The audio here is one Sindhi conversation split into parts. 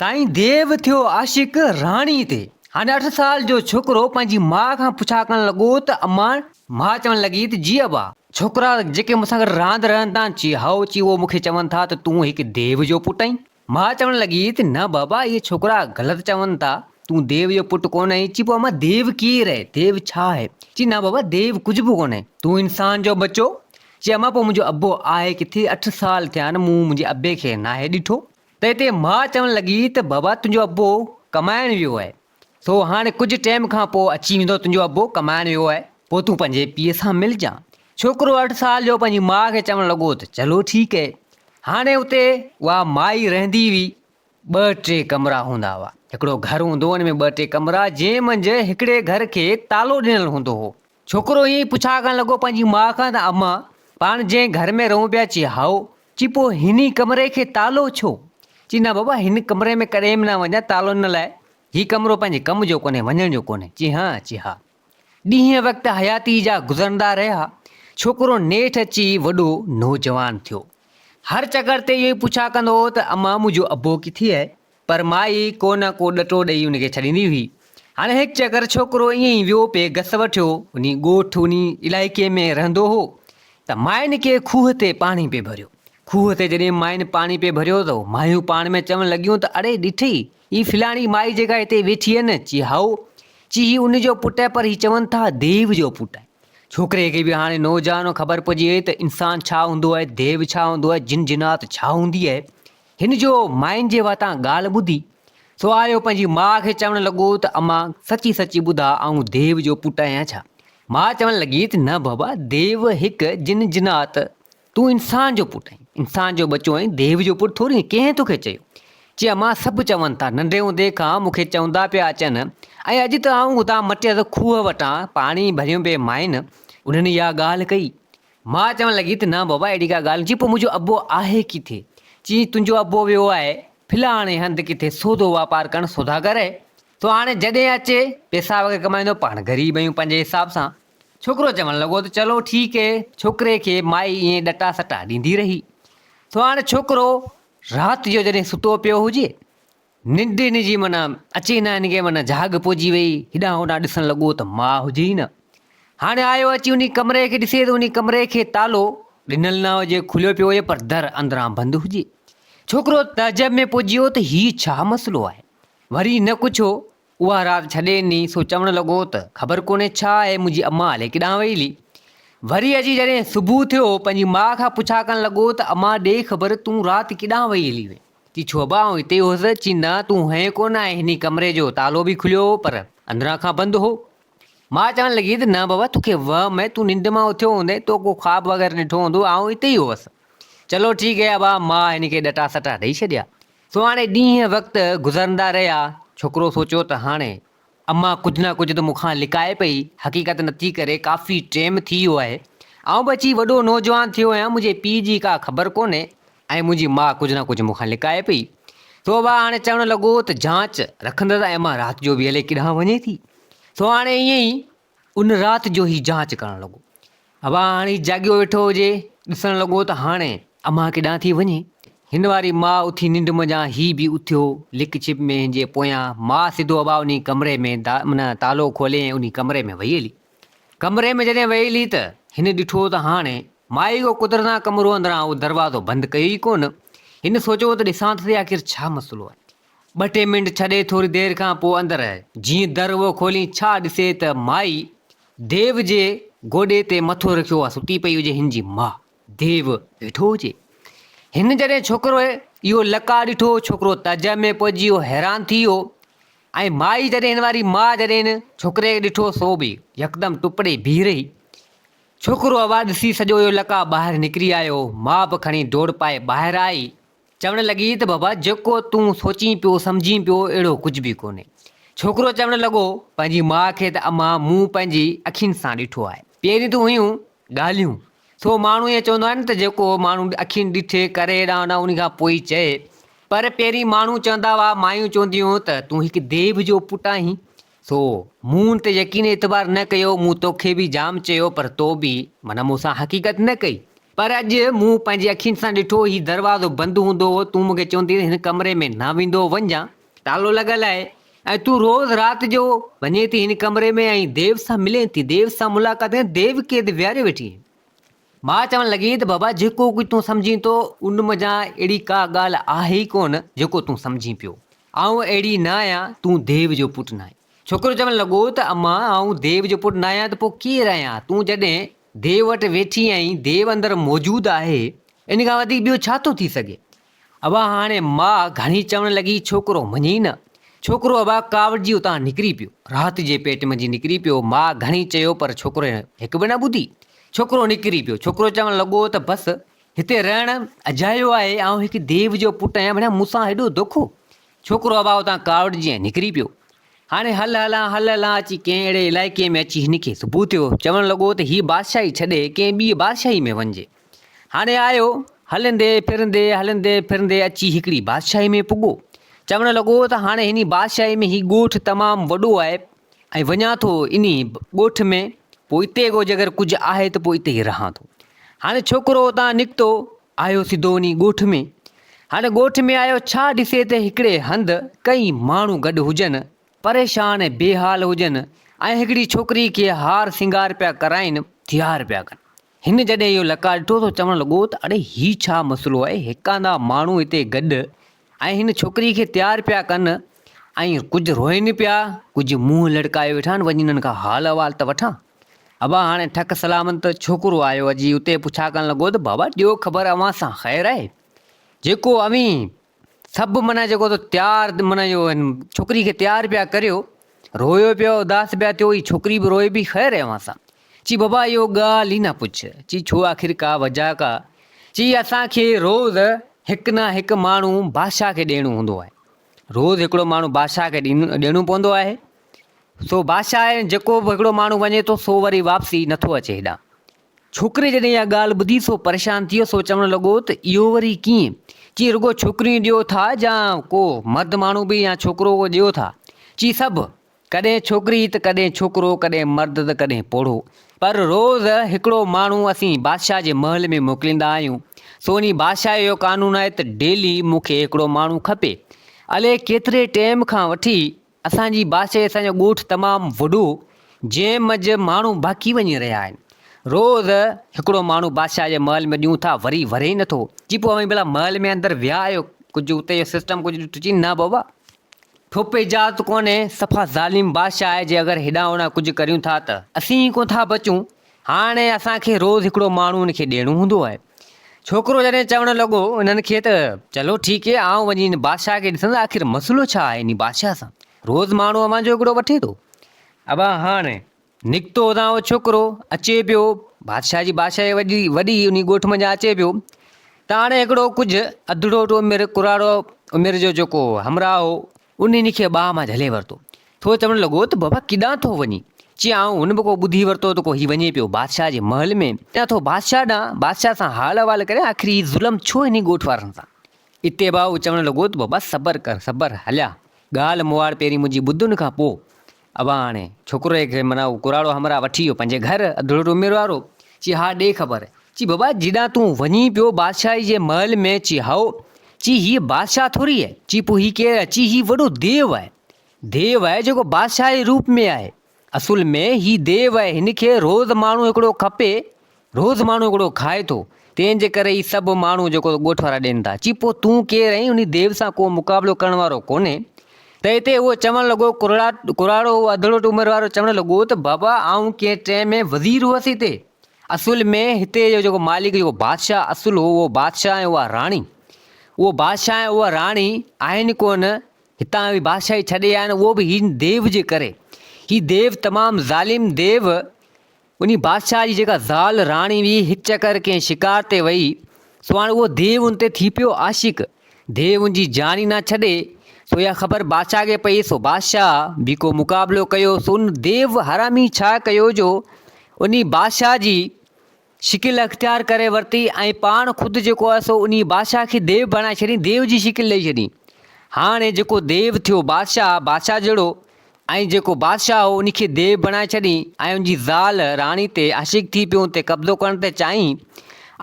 سائين ديو ٿيو عاشق راڻي تي. هاڻي اٺ سال جو ڇوڪرو پنهنجي ماء کان پڇا ڪرڻ لڳو ته امان! ماء چوڻ لڳي ته جي ابا! ڇوڪرا جيڪي مون سان گڏ راند رهن ٿا، چي هائو، چي اهو مون کي چون ٿا ته تون هڪ ديو جو پٽ آهين. ماء چوڻ لڳي ته نه بابا اهي ڇوڪرا غلط چون ٿا، تون ديو جو پٽ ڪونه آهين. چي پوء امان ديو ڪير آهي؟ ديو ڇا آهي؟ چي نه بابا ديو ڪجهه به ڪونهي، تون انسان جو ٻچو. چي امان پوء منهنجو ابو آهي ڪٿي؟ اٺ سال ٿيا آهن مون منهنجي ابي کي ناهي ڏٺو. تنهن تي ماء چوڻ لڳي ته بابا تنهنجو ابو ڪمائڻ ويو آهي، سو هاڻي ڪجهه ٽيم کان پوء اچي ويندو، تنهنجو ابو ڪمائڻ ويو آهي، پوء تون پنهنجي پيء سان ملجان. ڇوڪرو اٺ سال جو پنهنجي ماء کي چوڻ لڳو ته چلو ٺيڪ هي. هاڻي اتي اها مائي رهندي هئي. ٻه ٽي ڪمرا هوندا هئا. هڪڙو گهر هوندو هو، ان ۾ ٻه ٽي ڪمرا، جنهن منجهه هڪڙي گهر کي تالو ڏنل هوندو هو. ڇوڪرو ائين ئي پڇا ڪرڻ لڳو پنهنجي ماء کان ته اما، پاڻ جنهن گهر ۾ رهون پيا، چي هائو. چي پوء هن ئي ڪمري کي تالو ڇو؟ چي نه بابا هن ڪمري ۾ ڪڏهن به نه وڃان تالو ان لاء هي ڪمرو پنهنجي ڪم جو ڪونهي وڃڻ جو ڪونهي. چي هان، چي ها. ڏينهن وقت حياتي جا گذرندا رهيا. ڇوڪرو نيٺ اچي وڏو نوجوان ٿيو. هر چڪر تي اهو ئي پڇا ڪندو هو ته اما منهنجو ابو ڪٿي آهي؟ پر مائي ڪو نه ڪو ڏٽو ڏئي ان کي ڇڏيندي هئي. هاڻي هڪ چڪر ڇوڪرو ائين ئي ويو پئي گس وٺيو، انهي ڳوٺ انهي علائقي ۾ رهندو هو ته ماين کي کوهه تي پاڻي پئي ڀريو. کوهه تي جڏهن ماين پاڻي پئي ڀريو ته مايون پاڻ ۾ چوڻ لڳيون ته اڙي ڏٺئي هي فلاڻي مائي جيڪا هتي ويٺي آهي نه؟ چي هائو. چي هي ان جو پٽ آهي پر هي چون ٿا ديو جو پٽ آهي. ڇوڪري کي به هاڻي نوجوان خبر پئجي وئي ته انسان ڇا هوندو آهي، ديو ڇا هوندو آهي، جن جنات ڇا هوندي آهي. هن جو ماين جي واتان ڳالهه ٻڌي، سو آيو پنهنجي ماء کي چوڻ لڳو ته امان سچي سچي ٻڌاء آئون ديو جو پٽ آهيان ڇا؟ ماء چوڻ لڳي ته نه بابا ديو هڪ جن جنات، تون انسان جو پٽ آهين، انسان جو ٻچو آهين، ديو جو پٽ ٿوري آهين، ڪنهن توکي چيو؟ چي امان سڀ چون ٿا، ننڍي هوندي کان مون کي چوندا پيا اچن ۽ اڄ ته آئون اتان مٽيس کوهه وٽان پاڻي ڀريون پئي ماين انهن اها ڳالهه ڪئي. ماء چوڻ لڳي ته نه بابا اهڙي ڪا ڳالهه نه. چي پوء منهنجو ابو آهي ڪٿي؟ چي تنهنجو ابو ويو آهي فلاڻي هنڌ ڪٿي سودو واپار ڪرڻ سوداگر آهي سو هاڻي جڏهن اچي پئسا وغيره ڪمائيندو پاڻ غريب آهيون پنهنجي حساب سان. ڇوڪرو چوڻ لڳو ته چلو ٺيڪ هي. ڇوڪري کي مائي ائين ڏٽا سٽا ڏيندي رهي. سو هاڻي ڇوڪرو رات جو جڏهن ستو پيو هجي ننڊ هن جي معنيٰ اچي نه هن کي معنيٰ جاڳ پئجي وئي هيڏانهن هوڏانهن ڏسڻ لڳو ته ماء هجي ئي نه. هاڻي آيو اچي انهي ڪمري کي ڏسي ته انهي ڪمري کي تالو ڏنل نه هجي کليو پيو هجي پر در اندران بند هجي. ڇوڪرو تعجب ۾ پئجي ويو ته هي ڇا مسئلو آهي. وري نه ڪڇو اها رات ڇڏي ڏني سو چوڻ لڳو ته خبر ڪونهي ڇا آهي منهنجي امان الائي ڪيڏانهن وئي هلي. وري اچي جڏهن صبح ٿيو پنهنجي ماء کان پڇا ڪرڻ لڳو ته امان ڏي خبر تون رات ڪيڏانهن وئي هلي هئين. چي ڇو ابا آئون هتي ئي هوس. چي نه تون هئين ڪونه ۽ هني ڪمري جو تالو به کليو هو پر اندران کان بند هو. ماء چوڻ لڳي ته نه بابا توکي وهم آهي تون ننڊ مان اٿيو هوندين تو ڪو خواب وغيره ڏٺو هوندو آئون هتي ئي هوس. چلو ٺيڪ هي ابا ماء هن کي ڏٽا سٽا ڏئي ڇڏيا. سو هاڻي ڏينهن وقت گذرندا رهيا. ڇوڪرو سوچيو ته هاڻي امان ڪجهه نه ڪجهه ته مون کان لڪائي پئي، حقيقت نٿي ڪري، ڪافي ٽيم ٿي ويو آهي. آئون به اچي وڏو نوجوان ٿيو آهيان، منهنجي پيء جي ڪا خبر ڪونهي ۽ منهنجي ماء ڪجهه نه ڪجهه مون کان لڪائي پئي. سو ابا هاڻي چوڻ لڳو ته جانچ رکندس ۽ امان رات جو به الائي ڪيڏانهن وڃي ٿي. سو هاڻي ائين ئي ان رات جو هي جانچ ڪرڻ لڳو. ابا هاڻي جاڳيو ويٺو هجي، ڏسڻ لڳو ته هاڻي امان ڪيڏانهن ٿي وڃي. هن واري ماء اٿي ننڊ منجهان هي به اٿيو، لڪ ڇپ ۾ هن جي پويان ماء سڌو ابا انهي ڪمري ۾ معنيٰ تالو کولي ۽ انهي ڪمري ۾ وئي هلي. ڪمري ۾ جڏهن وئي هلي ته هن ڏٺو ته هاڻي مائي ڪو قدرت سان ڪمرو اندران اهو دروازو بند ڪيو ئي ڪونه. هن سوچيو ته ڏسان ته سهي آخر ڇا مسئلو آهي. ٻه ٽي منٽ ڇڏي ٿوري دير کان پوء اندر جيئن در اهو کولين ڇا ڏسي ته مائي ديو جي گوڏي تي مٿو رکيو اها ستي پئي هجي هن جي ماء ديو ويٺو هجي. هن جڏهن ڇوڪرو اهو لقاء ڏٺو ڇوڪرو تعجب ۾ پئجي ويو حيران ٿي ويو ۽ مائي جڏهن هن واري ماء جڏهن هن ڇوڪري کي ڏٺو سو به يڪدم ٽپڙي بيهي رهي. ڇوڪرو آواز ڏسي سڄو اهو لقاء ٻاهر نڪري آيو ماء به کڻي ڊوڙ پائي ٻاهر آئي چوڻ لڳي ته بابا جيڪو تون سوچين پيو سمجهين پيو اهڙو ڪجهه به ڪونهي. ڇوڪرو چوڻ لڳو پنهنجي ماء کي ته امان مون پنهنجي اکين سان ڏٺو آهي. پهرين ته هيون ڳالهيون. سو ماڻهو ائين چوندو آهي نه ته جيڪو ماڻهو اکين ڏٺي ڪري هيڏانهن هوڏانهن انهي کان پوء ئي چئي. پر پهرين ماڻهو چوندا هئا مايون چونديون هيون ته تون هڪ ديو جو پٽ آهين. سو مون ان تي يقين اعتبار نه ڪيو مون توکي به جام چيو پر تو به معنيٰ مون سان حقيقت نه ڪئي. پر اڄ مون پنهنجي اکين سان ڏٺو، هي دروازو بند هوندو هو، تون مون کي چوندي هئين ته هن ڪمري ۾ نه ويندو وڃجان، تالو لڳل آهي ۽ تون روز رات جو وڃين ٿي هن ڪمري ۾ ۽ ديو سان ملين ٿي، ديو سان ملاقات ڪرين، ديو کي هتي ويهاريو ويٺي آهين. ماء چوڻ لڳي ته بابا جيڪو ڪجهه تون سمجهين ٿو ان منجهان اهڙي ڪا ڳالهه آهي ئي ڪونه جيڪو تون سمجهين پيو. آئون اهڙي نه آهيان، تون ديو جو پٽ ناهين. ڇوڪرو چوڻ لڳو ته امان آئون ديو جو پٽ ناهيان ته پوء ڪير آهيان؟ تون جڏهن ديو وٽ ويٺي آهين، ديو اندر موجود آهي، ان کان وڌيڪ ٻيو ڇا ٿو ٿي سگهي؟ ابا هاڻي ماء گهڻي چوڻ لڳي، ڇوڪرو مڃي ئي نه. ڇوڪرو ابا ڪاوڙجي اتان نڪري پيو. رات جي پيٽ منجهي نڪري پيو. ماء گهڻي چيو پر ڇوڪري هڪ به نه ٻڌي. ڇوڪرو نڪري پيو. ڇوڪرو چوڻ لڳو ته بس هتي رهڻ اجايو آهي، آئون هڪ ديو جو پٽ آهيان، ڀلا مون سان هيڏو دوکو؟ ڇوڪرو ابا اتان ڪاوڙجي ۽ نڪري پيو. هاڻي هل هلان هل هلان اچي ڪنهن اهڙي علائقي ۾ اچي هن کي صبح ٿيو. چوڻ لڳو ته هيء بادشاهي ڇڏي ڪنهن ٻيء بادشاهي ۾ وڃجي. هاڻي آيو، هلندي ڦرندي هلندي ڦرندي اچي هڪڙي بادشاهي ۾ پڳو. چوڻ لڳو ته هاڻي هن بادشاهي ۾ هي ڳوٺ تمام وڏو آهي ۽ وڃان ٿو انهي ڳوٺ ۾ پوء اتي ڪو جيڪر ڪجهه آهي ته پوء اتي ئي رهان ٿو. هاڻي ڇوڪرو اتان نڪتو، آيو سڌو انهي ڳوٺ ۾. هاڻي ڳوٺ ۾ آيو ڇا ڏسي ته هڪڙي هنڌ ڪئين ماڻهو گڏ هجن، پريشان ۽ بي حال هجن ۽ هڪڙي ڇوڪري کي هار سينگار پيا ڪرائين، تيار پيا ڪن. هن جڏهن اهو لقاء ڏٺو ته چوڻ لڳو ته اڙي هي ڇا مسئلو آهي، هيڪاندا ماڻهو هتي گڏ ۽ هن ڇوڪري کي تيار پيا ڪن ۽ ڪجهه روئن پيا، ڪجهه منهن لڙڪايو ويٺا آهن، وڃي انهن کان حال احوال ته وٺان. ابا هاڻي ٺڪ سلامت ڇوڪرو آيو اجي اتي پڇا ڪرڻ لڳو ته بابا ڏيو خبر اوهان سان خير آهي جيڪو اوهين سڀ معنيٰ جيڪو تو تيار معنيٰ اهو ڇوڪري کي تيار پيا ڪريو رويو پيو اداس پيا ٿيو هي ڇوڪري به روئي پئي خير آهي اوهان سان چي بابا اهو ڳالهه ئي نه پڇ چي ڇو آخر ڪا وجه ڪا چي اسان کي روز هڪ نه هڪ ماڻهو بادشاهه کي ڏيڻو هوندو آهي روز هڪڙو ماڻهو بادشاهه کي ڏيڻو پوندو آهي سو بادشاهه جيڪو به هڪڙو ماڻهو وڃي ٿو سو وري واپسي نٿو اچي هيڏانهن. ڇوڪري جڏهن اها ڳالهه ٻڌي سو پريشان ٿي ويو سو چوڻ لڳو ته اهو وري ڪيئن؟ چي رڳو ڇوڪريون ڏيو ٿا يا ڪو مرد ماڻهو به يا ڇوڪرو ڪو ڏيو ٿا؟ چي سڀ، ڪڏهن ڇوڪري ته ڪڏهن ڇوڪرو، ڪڏهن مرد ته ڪڏهن پوڙهو. پر روز هڪڙو ماڻهو اسين بادشاهه جي محل ۾ موڪليندا آهيون. سو انهي بادشاهه جو قانون آهي ته ڊيلي مون کي هڪڙو ماڻهو کپي. الئي ڪيتري ٽيم کان وٺي اسان جي بادشاهي اسان جو ڳوٺ تمام وڏو جنهن منجهه ماڻهو باقي وڃي رهيا آهن. روز هڪڙو ماڻهو بادشاهه جي محل ۾ ڏيون ٿا وري وري ئي نٿو. چي پوء اوهين ڀلا محل ۾ اندر ويا آهيو ڪجهه اتي جو سسٽم ڪجهه ڏٺو چي نه بابا ٺوپي اجازت ڪونهي صفا ظالم بادشاهه آهي جي اگر هيڏانهن هوڏانهن ڪجهه ڪريون ٿا ته اسين ئي ڪونه ٿا بچون هاڻي اسان کي روز هڪڙو ماڻهو ان کي ڏيڻو هوندو آهي. ڇوڪرو جڏهن چوڻ لڳو انهن کي ته چلو ٺيڪ هي آئون وڃي ان بادشاهه کي ڏسندس آخر مسئلو ڇا آهي انهي بادشاهه سان روز ماڻهو اوهان جو هڪڙو وٺي ٿو. ابا هاڻي نڪتو اتان اهو ڇوڪرو اچي پيو بادشاهه جي بادشاهي وڏي وڏي انهي ڳوٺ منجهان اچي پيو ته هاڻي هڪڙو ڪجهه اڌڙوٽ عمر ڪراڙو عمر جو جيڪو همراهه هو انهن کي ٻانهن مان جهلي ورتو. ٿو چوڻ لڳو ته بابا ڪيڏانهن ٿو وڃين؟ چي آئون هن به ڪو ٻڌي ورتو ته ڪو هي وڃي پيو بادشاهه جي محل ۾، وڃان ٿو بادشاهه ڏانهن، بادشاهه سان حال احوال ڪريان، آخر هي ظلم ڇو انهي ڳوٺ وارن سان؟ اتي ڀائو چوڻ لڳو ته بابا صبر ڪر صبر، هليا ڳالهه مهاڙ پهرين منهنجي ٻڌ ان کان پوء. ابا هاڻي ڇوڪري کي معنيٰ اهو ڪراڙو همراهه وٺي ويو پنهنجي گهر، اڌڙوٽ عمر وارو، چي ها ڏي خبر. چي بابا جيڏانهن تون وڃين پيو بادشاهي جي محل ۾، چي هائو، چي هيء بادشاهه ٿوري آهي، چي پوء هي ڪير آهي، چي هي وڏو ديو آهي، ديو آهي جيڪو بادشاهه جي روپ ۾ آهي. اصل ۾ هي ديو آهي، هن کي روز ماڻهو هڪڙو کپي، روز ماڻهو هڪڙو کائي ٿو، تنهن جي ڪري هي سڀ ماڻهو جيڪو ڳوٺ وارا ڏين ٿا. چي پوء تون ڪير آهين، انهي ديو سان ڪو مقابلو ڪرڻ وارو ڪونهي. ته اتي اهو چوڻ لڳو، ڪراڙو اهو اڌڙوٽ عمر وارو چوڻ لڳو ته بابا آئون ڪنهن ٽئين ۾ وزير هئس هتي. اصل ۾ هتي جو جيڪو مالڪ جيڪو بادشاهه اصل هو اهو بادشاهه ۽ اها راڻي، اهو بادشاهه ۽ اها راڻي آهن ڪونه، هتان به بادشاهي ڇڏي آيا آهن اهو به هن ديو جي ڪري. هي ديو تمام ظالم ديو انهي بادشاهه جي جيڪا زال راڻي هئي هڪ چڪر ڪنهن شڪار تي وئي سو هاڻي اهو ديو ان تي ٿي پيو عاشق. ديو ان جي جان ئي نه ڇڏي سو اها خبر بادشاهه کي پئي سو بادشاهه به ڪو مقابلو ڪيو سو ان ديو حرامي ڇا ڪيو جو انهي بادشاهه جي شڪل اختيار ڪري ورتي ۽ پاڻ خود جيڪو آهي سو انهي بادشاهه کي ديو بڻائي ڇڏين، ديو جي شڪل ڏئي ڇڏين. هاڻي جيڪو ديو ٿيو بادشاهه، بادشاهه جهڙو ۽ جيڪو بادشاهه هو انهي کي ديو بڻائي ڇڏين ۽ ان جي زال راڻي تي عاشق ٿي پيو ان تي قبضو ڪرڻ تي چاهين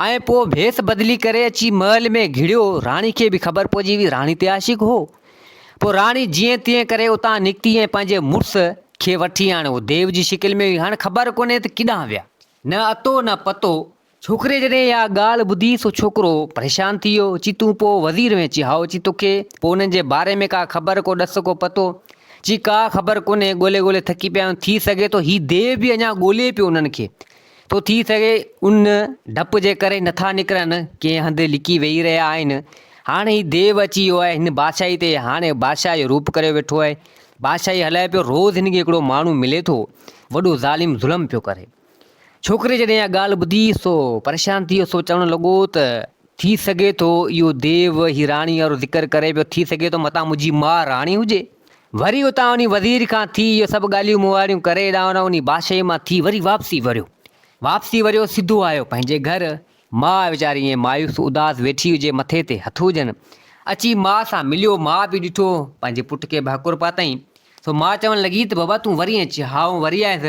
۽ پوء ڀيس بدلي ڪري اچي محل ۾ گهڙيو. راڻي کي به خبر پئجي وئي راڻي تي عاشق هو. پوء راڻي جيئن تيئن ڪري اتان نڪتي ۽ پنهنجي مڙس کي وٺي آڻيو. ديو جي شڪل ۾ هئي. هاڻ خبر ڪونهي ته ڪيڏانهن ويا. نه اتو نه پتو. ڇوڪري جڏهن اها ڳالهه ٻڌي سو ڇوڪرو پريشان ٿي ويو. چي تون پوء وزير هئين؟ چي هائو. چي توکي پوء انهن جي باري ۾ ڪا خبر ڪو ڏس ڪو پتو؟ چي ڪا خبر ڪونهي. ڳولي ڳولي ٿڪي پيا آهيون. ٿي سگهي ٿو هي ديو به اڃا ڳولي پيو انهن کي. ٿو ٿي سگهي ان ڊپ جي ڪري نٿا نڪرن، ڪنهن هنڌ لڪي ويهي رهيا آهن. هاڻ هي ديو اچي ويو آهي هن بادشاهي تي، هاڻي بادشاهه جو روپ ڪريو ويٺو آهي. بادشاهي هلائي پيو، روز هن کي هڪڙو ماڻهو ملي ٿو، وڏو ظالم ظلم پيو ڪري. ڇوڪري جڏهن اها ڳالهه ٻڌي سو پريشان ٿي ويو، سو چوڻ لڳو ته ٿي سگهي ٿو اهو ديو هي راڻي وارو ذڪر ڪري پيو، ٿي سگهي ٿو متان منهنجي ماء راڻي هجي. وري اتان انهي وزير کان ٿي اهو سڀ ڳالهيون مهاڙيون ڪري هيڏانهن هوڏانهن انهي بادشاهي مان ٿي وري واپسي وريو. واپسي وريو سڌو آيو پنهنجي گهر. ماء ويچاري ائين مايوس اداس ويٺي هجي مٿي تي هٿ هجن. اچي ماء سان مليو ماء به ڏٺو پنهنجي پٽ کي ڀاڪر پاتائين. سو ماء چوڻ لڳي ته بابا تون وري اچ. ها آئون وري آيس.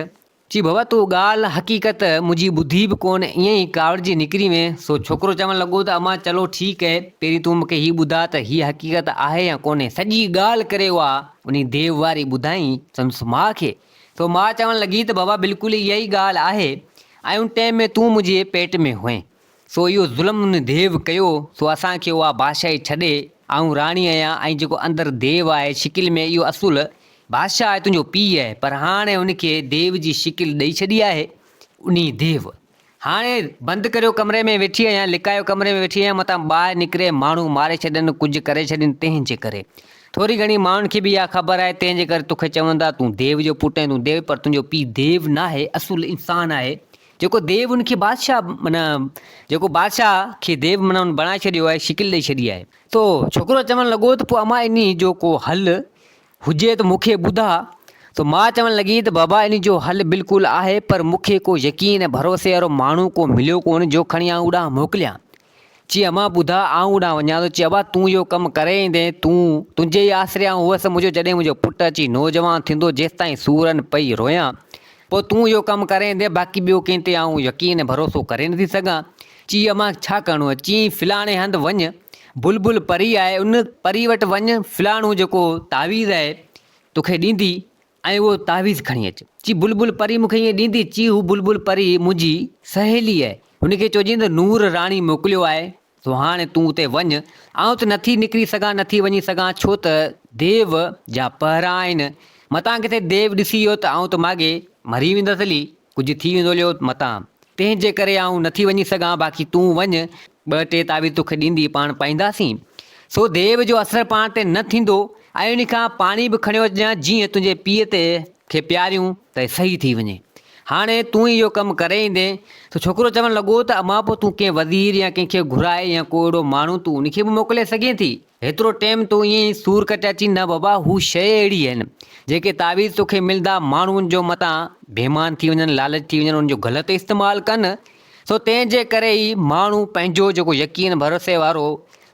چي بابا تو ڳالهه حقيقت منهنجي ٻڌي به ڪونه ائين ئي ڪاوڙجي نڪري وئين. سو ڇوڪرو چوڻ لڳو ته امان چلو ٺيڪ اهي پهرين تون مونکي هي ٻڌاء ته هيء حقيقت آهي يا ڪونهي. سڄي ڳالهه ڪري اها انهي ديو واري ٻڌائين سندس ماء کي. سو ماء چوڻ لڳي ته بابا بلڪل اها ئي ڳالهه آهي ۽ ان ٽيم ۾ تون منهنجي پيٽ ۾ هئين. سو اهو ظلم ان ديو ڪيو، سو اسان کي اها بادشاهي ڇڏي، آئون راڻي آهيان ۽ جيڪو اندر ديو آهي شڪل ۾ اهو اصل بادشاهه آهي تنهنجو پيء آهي، پر هاڻي هن کي ديو جي شڪل ڏئي ڇڏي آهي، انهي ديو. هاڻي بند ڪريو ڪمري ۾ ويٺي آهيان، لڪايو ڪمري ۾ ويٺي آهيان، متان ٻاهر نڪري ماڻهو ماري ڇڏين، ڪجهه ڪري ڇڏين، تنهن جي ڪري. ٿوري گهڻي ماڻهن کي به اها خبر آهي، تنهن جي ڪري توکي چوندا تون ديو جو پٽ آهين، تون ديو، پر تنهنجو پيء ديو ناهي، اصل انسان آهي، جيڪو ديو ان کي بادشاهه معنيٰ جيڪو بادشاهه کي ديو معنيٰ ان بڻائي ڇڏيو آهي شڪل ڏئي ڇڏي آهي. تو ڇوڪرو چوڻ لڳو ته پوء امان انهي جو ڪو حل هجي ته مون کي ٻڌاء. تو ماء چوڻ لڳي ته بابا انهي جو حل بلڪل آهي پر مون کي ڪو يقين ۽ ڀروسي وارو ماڻهو ڪو مليو ڪونه جو کڻي آئون اوڏانهن موڪليان. چي امان ٻڌاء آئون اوڏانهن وڃان ٿو. چي ابا تون اهو ڪم ڪري ايندين، تون تنهنجي ئي آسري آئون هئس، منهنجو جڏهن منهنجو پٽ اچي نوجوان ٿيندو جيستائين سورن پئي رويان، پوء تون اهو ڪم ڪري ايندين، باقي ٻيو ڪنهن تي آئون يقين ۽ ڀروسو ڪري نٿي سگهان. چي امان ڇا ڪرڻو آهي؟ چيائين فلاڻي هنڌ وڃ، بلبل پري آهي، ان پري وٽ وڃ، فلاڻو جيڪو تعويذ آهي توکي ڏيندي، ۽ اهو تعويذ کڻي اچ. چي بلبل پري مون کي ائين ڏيندي؟ چي هو بلبل پري منهنجي سهيلي آهي. هن کي چئجين ته نور راڻي موڪليو آهي، سو هاڻي تون اتي وڃ. آئون ته نٿي نڪري سگهان، نٿي وڃي سگهان، ڇو ته ديو جا پهرا آهن. متان ڪٿي ديو ڏسي ويو ته آئون ته ماڳهين مري ويندس هلي، ڪجهه ٿي ويندو هليو متان. تنهن جي ڪري آئون نٿي وڃي سگهان، باقي تون وڃ، ٻه ٽي تعويذ توکي ڏيندي، پاڻ پائينداسين. سو ديو جو اثر پاڻ تي نه ٿيندو ۽ ان کان پاڻي به کڻيو اچجان، جيئن تنهنجي پيء تي کي پياريون ته صحيح ٿي وڃي. هاڻي تون ئي اهو ڪم ڪري ايندين. سو ڇوڪرو چوڻ لڳو ته امان پوء تون ڪنهن وزير يا ڪنهن کي گهرائي يا ڪو اهڙو ماڻهو تون ان کي به موڪلي سگهين ٿي. هيترو ٽيم تون ائين ئي سور ڪٽيا چي نه بابا هو شيء اهڙي آهن جيڪي تعويذ توکي ملندا ماڻهو ان جو متان بيمان ٿي وڃن لالچ ٿي وڃن ان جو غلط استعمال ڪن سو تنهن جي ڪري ئي ماڻهو پنهنجو جيڪو يقين ڀروسي وارو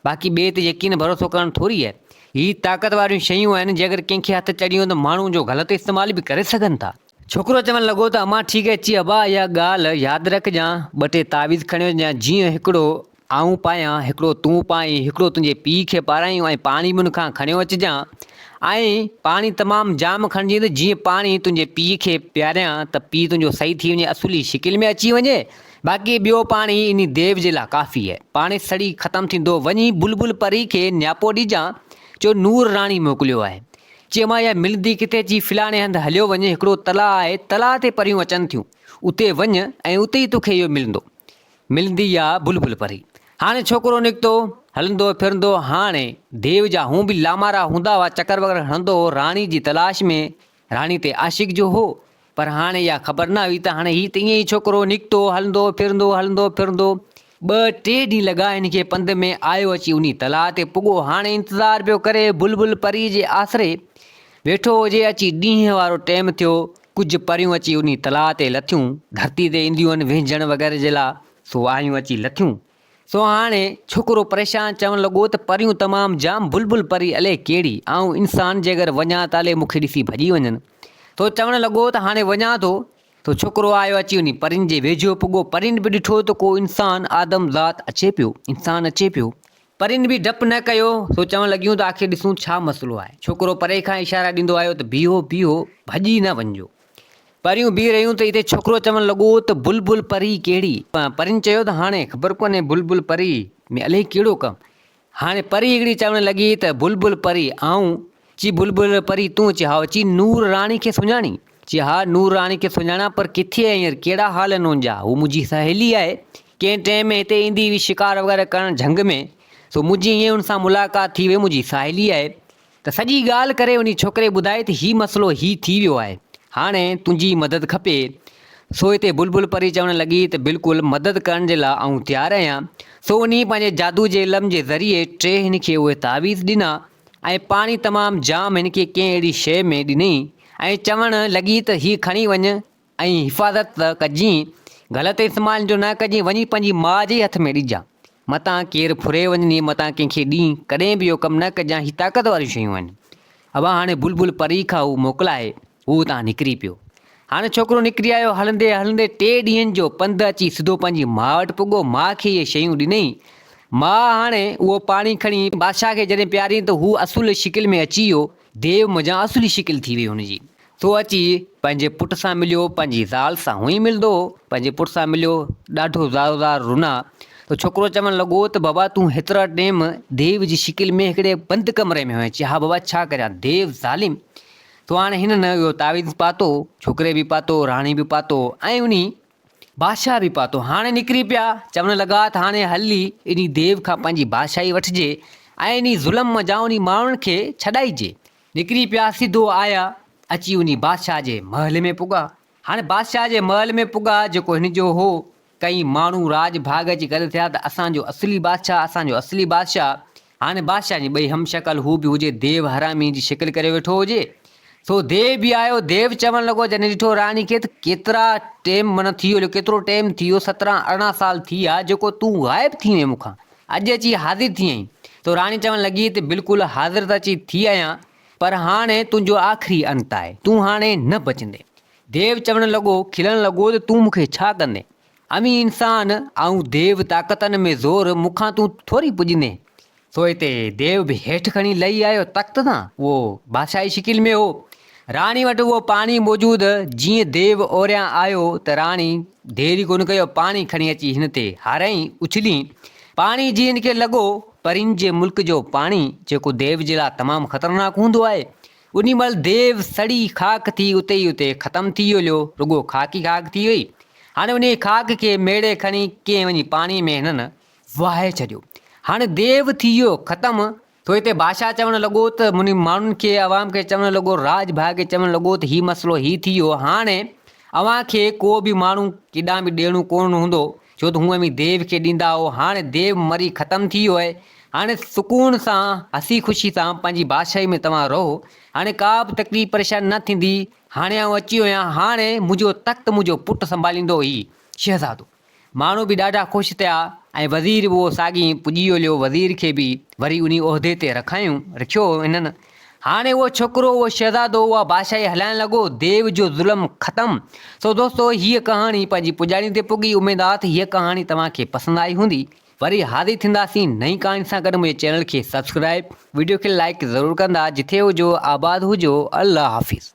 باقي ٻئي تي يقين ڀروسو ڪرڻ ٿوري آهي هي طاقت واريون شيون آهن جي اگر ڪنهن کي هٿ چڙهي ويون ته ماڻهو ان جو غلط استعمال به ڪري سگهن ٿا. ڇوڪرو چوڻ لڳو ته امان ٺيڪ آهي چي ابا اها ڳالهه ياد رکجان ٻه ٽي تعويذ کڻيو اچجان جيئن هڪڙو آئون پايان هڪڙو تون پائين هڪڙو تنهنجي پيء کي پارايون ۽ پاڻي به ان کان کڻيو اچجان ۽ پاڻي تمام جام کڻجين ته جيئن پاڻي تنهنجي پيء کي پياريان ته پيء تنهنجو صحيح ٿي وڃي اصلي شڪل ۾ اچي وڃي باقي ٻيو پاڻي انهي ديو جي لاء ڪافي آهي پاڻي سڙي ختم ٿيندو وڃي بلبل پري کي نياپو ڏجان چو نور راڻي موڪليو آهي چي امان اها ملندي ڪٿي؟ چي فلاڻي هنڌ هليو وڃ، هڪڙو تلاء آهي، تلاء تي پريون اچن ٿيون، اتي وڃ ۽ اتي ئي توکي اهو ملندو. ملندي اها بلبل پري. هاڻي ڇوڪرو نڪتو، هلندو ڦرندو، هاڻي ديو جا هون به لامارا هوندا هئا، چڪر وغيره هڻندو هو، راڻي جي تلاش ۾، راڻي تي عاشق جو هو، پر هاڻي اها خبر نه هئي ته هاڻي هي ته ائين ئي ڇوڪرو نڪتو، هلندو ڦرندو، هلندو ڦرندو، ٻه ٽي ڏينهن لڳا هن کي پنڌ ۾، آيو اچي انهي تلاء تي پڳو، هاڻي انتظار پيو ڪري، بلبل پريء جي آسري ويٺو هجي، اچي ڏينهن وارو ٽيم ٿيو، ڪجهه پريون اچي انهي تلاء تي لٿيون، ڌرتي تي اينديون هن وهنجڻ وغيره جي لاء، سو آيون اچي لٿيون. سو هاڻي ڇوڪرو پريشان چوڻ لڳو ته پريون تمام جام بلبل پري الئي ڪهڙي، آئون انسان جي اگر وڃان ته الئي مون کي ڏسي ڀڄي وڃن. سو چوڻ لڳو ته هاڻي وڃان ٿو. سو ڇوڪرو آيو اچي انهي پرين جي ويجهو پڳو. پرين به ڏٺو ته ڪو انسان آدم ذات اچي پيو، انسان اچي پيو. پرين به ڊپ نه ڪيو، سو چوڻ لڳيون ته آخر ڏسون ڇا مسئلو آهي. ڇوڪرو پري کان اشارا ڏيندو آيو ته بيهو، بيهو، ڀڄي نه وڃجو. پريون بيهي رهيون ته اتي ڇوڪرو چوڻ لڳو ته بلبل پري ڪهڙي؟ پرين چيو ته هاڻي خبر ڪونهي بلبل پري ۾ الائي ڪهڙو ڪم. هاڻي پري هڪڙي چوڻ لڳي ته بلبل پري آئون؟ چي بلبل پري تون؟ چي هائو. چي نور راڻي کي سڃاڻين؟ چي ها نور راڻي کي سڃاڻان پر ڪٿي آهي هينئر ڪهڙا حال آهن ان جا؟ هو منهنجي سهيلي آهي ڪنهن ٽيم ۾ هتي ايندي هئي شڪار وغيره ڪرڻ جهنگ ۾ سو منهنجي ائين ان سان ملاقات ٿي وئي منهنجي ساهيلي آهي ته سڄي ڳالهه ڪري انهي ڇوڪري ٻڌائي ته هي مسئلو هي ٿي ويو آهي هاڻي تنهنجي مدد کپي. سو هتي بلبل پري چوڻ لڳي ته بلڪل مدد ڪرڻ جي لاء آئون تيار آهيان. سو انهي پنهنجي جادو جي علم جي ذريعي ٽي هن کي اهي تعويذ ڏنا ۽ پاڻي تمام جام هن کي ڪنهن اهڙي شيء ۾ ڏنئي ۽ چوڻ لڳي ته هي کڻي وڃ ۽ حفاظت ته ڪجين، غلط استعمال جو نه ڪجين، وڃي پنهنجي ماء جي ئي هٿ ۾ ڏجان، متان ڪير ڦري وڃني، متان ڪنهن کي ڏين، ڪڏهن به اهو ڪم نه ڪجان، هي طاقت واريون شيون آهن. ابا هاڻي بلبل پري کان هو موڪلائي، هو اتان نڪري پيو. هاڻي ڇوڪرو نڪري آيو، هلندي هلندي ٽي ڏينهن جو پنڌ اچي سڌو پنهنجي ماء وٽ پڳو، ماء کي اهي شيون ڏنئين. ماء هاڻي اهو پاڻي کڻي بادشاهه کي جڏهن پيارين ته هو اصل شڪل ۾ اچي ويو، ديو منجهان اصلي شڪل ٿي وئي هن جي. سو اچي پنهنجي پٽ سان مليو، پنهنجي زال سان هونئن ئي ملندو هو، پنهنجي پٽ سان مليو، ڏاڍو زارو زار رنا ته ڇوڪرو چوڻ لڳو ته بابا تون هيترا ٽيم ديو جي شڪل ۾ هڪڙي بند ڪمري ۾ هئين، چي ها بابا ڇا ڪريان ديو ظالم. سو هاڻي هنن اهو تعويذ پاتو، ڇوڪري به پاتو، راڻي به پاتو ۽ انهي بادشاهه به پاتو. هاڻي نڪري پيا، چوڻ لڳا ته هاڻي هلي انهي ديو کان پنهنجي بادشاهي وٺجي ۽ انهي ظلم منجهان انهي ماڻهن کي ڇڏائجي. نڪري پيا سڌو آيا، اچي انهي بادشاهه جي محل ۾ پڳا. هاڻي بادشاهه جي محل ۾ پڳا، جيڪو هن جو هو. ڪئين ماڻهو راڄ ڀاڳ اچي گڏ ٿيا ته اسان جو اصلي بادشاهه، اسان جو اصلي بادشاهه. هاڻي بادشاهه جي ٻئي هم شڪل، هو به هجي ديو حرامي جي شڪل ڪري ويٺو هجي. سو ديو به آيو، ديو چوڻ لڳو، جڏهن ڏٺو راڻي کي ته ڪيترا ٽيم معنيٰ ٿي ويو، ڪيترو ٽيم ٿي ويو، 17 18 سال ٿي ويا، جيڪو تون غائب ٿي وئين مون کان. اڄ اچي حاضر ٿي آهين. تو راڻي چوڻ لڳي ته بلڪل حاضر ته اچي ٿي آهيان، پر هاڻي تنهنجو آخري انت آهي، تون هاڻي نه بچندين. ديو چوڻ لڳو، کلڻ لڳو ته تون مون کي ڇا ڪندين؟ اوهين انسان، آئون ديو، طاقتن ۾ زور، مون کان تون ٿوري پڄندين. سو هتي ديو به هيٺ کڻي لهي آيو تخت تان، اهو بادشاهي شڪل ۾ هو. راڻي وٽ اهو پاڻي موجود، جيئن ديو اوريان آيو ته راڻي دير ئي ڪونه ڪيو، پاڻي کڻي اچي هن تي هاريائين، اڇلين. پاڻي جيئن هن کي لڳو، پرين جي ملڪ جو پاڻي، جيڪو ديو جي لاء تمام خطرناڪ هوندو آهي. انهي مهل ديو سڙي خاڪ ٿي اتي ئي اتي ختم ٿي هليو، رڳو خاڪ ئي خاڪ ٿي وئي. هاڻي انهيء خاڪ کي ميڙي کڻي ڪنهن وڃي پاڻيء ۾ هنن وهائي ڇڏيو. هاڻي ديو ٿي ويو ختم. سو هتي بادشاهه چوڻ لڳو ته منهنجي ماڻهن کي عوام کي چوڻ لڳو راڄ ڀاڳ کي چوڻ لڳو ته هي مسئلو هي ٿي ويو هاڻي اوهان کي ڪو به ماڻهو ڪيڏانهن به ڏيڻو ڪونه هوندو ڇو ته هونئن به ديو کي ڏيندا هئو هاڻي ديو مري ختم ٿي ويو آهي هاڻي سڪون سان هسي خوشي سان پنهنجي بادشاهي ۾ توهان رهو هاڻي ڪا به تڪليف پريشاني نه ٿيندي هاڻي آئون اچي ويو آهيان هاڻي منهنجو تخت منهنجو پٽ سنڀاليندو هي شهزادو. ماڻهو به ڏاڍا خوش ٿيا ۽ وزير به اهو ساڳئين پڄي هليو. وزير کي به وري انهي عهدي تي رکايون، رکيو هنن. هاڻي اهو ڇوڪرو، اهو شهزادو اها بادشاهي هلائڻ لڳو. ديو جو ظلم ختم. سو دوستو هيء ڪهاڻي پنهنجي پڄاڻي تي پڳي. اميد آ ته هيء ڪهاڻي توهان کي پسند آئي هوندي. وري حاضر ٿينداسين نئين ڪهاڻي سان گڏ. منهنجي چينل کي سبسڪرائيب، وڊيو کي لائيڪ ضرور ڪندا. جٿي هجو آباد هجو. الله حافظ.